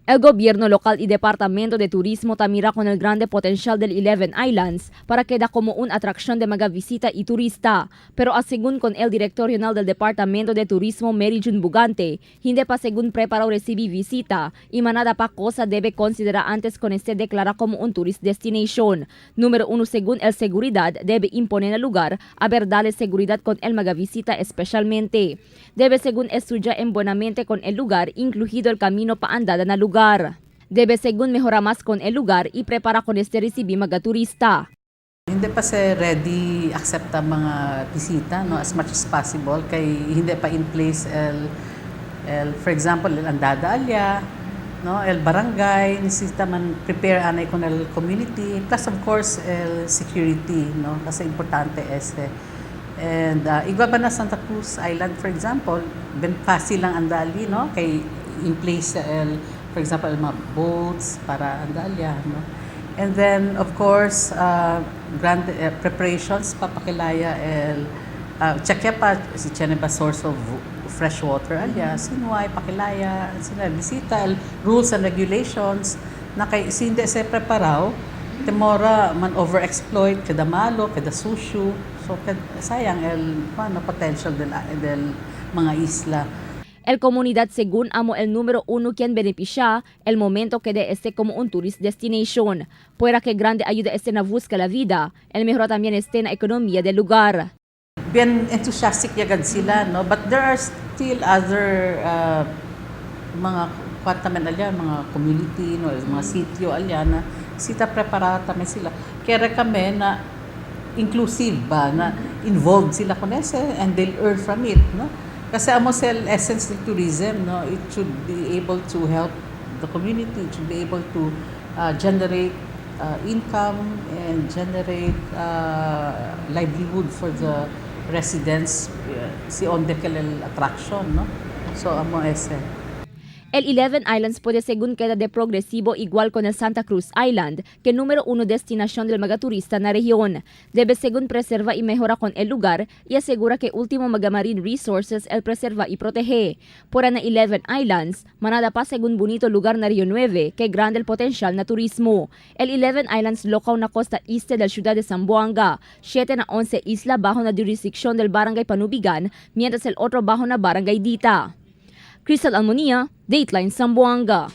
El gobierno local y Departamento de Turismo ta mira con el grande potencial del Eleven Islands para queda como una atracción de mga visita y turista. Pero según con el director regional del Departamento de Turismo, Mary June Bugante, hindi pa según preparado recibir visita y manada pa cosa debe considerar antes con este declara como un tourist destination. Número uno, según el seguridad, debe imponer el lugar a ver darle seguridad con el mga visita especialmente. Debe según estudiar en buenamente con el lugar, incluido el camino pa andada na lugar. Debe según mejora más con el lugar y prepara con este recibir mga turista. Hindi pa se ready accept ang mga bisita, no, as much as possible kay hindi pa in place el, for example, el andada alya, no, el barangay nisita man prepare anay con el community, plus of course el security, no, kasi importante ese. And igwa ba na Santa Cruz Island, for example, ben fácil lang andali, no, kay in place sa el, for example, el mga boats para andalya, no. And then, of course, grand preparations, papakilaya el, check pa si ba source of fresh water alya, sinuay, pakilaya, sino bisita, el rules and regulations, na kay si hindi se preparaw, temora man overexploit, kada malo, kada susyo, so kad, sayang el ano, potential del mga isla. El comunidad según amo el número uno quien beneficia el momento que de este como un tourist destination. Pueda que grande ayuda este na busca la vida, el mejor también esté na economía del lugar. Bien enthusiastic yagad sila, no, but there are still other mga kwan alya, mga community, no, mga sitio alya na sita preparada tamen sila. Kaya kami na inclusive ba na involved sila con ese and they'll earn from it, no, kasi amo sa essence ng tourism, no, it should be able to help the community, it should be able to generate income and generate livelihood for the residents, si onde el attraction, no, so amo ese. El Eleven Islands puede según queda de progresivo igual con el Santa Cruz Island, que número uno destinación del mga turista na región. Debe según preserva y mejora con el lugar y asegura que último mga marine resources el preserva y protege. Por na Eleven Islands, manada pa según bonito lugar na Rio 9, que grande el potencial na turismo. El Eleven Islands locaw na costa este del ciudad de Zamboanga, 7 na 11 isla bajo na jurisdicción del barangay Panubigan, mientras el otro bajo na barangay Dita. Crystal Almonia, Dateline Zamboanga.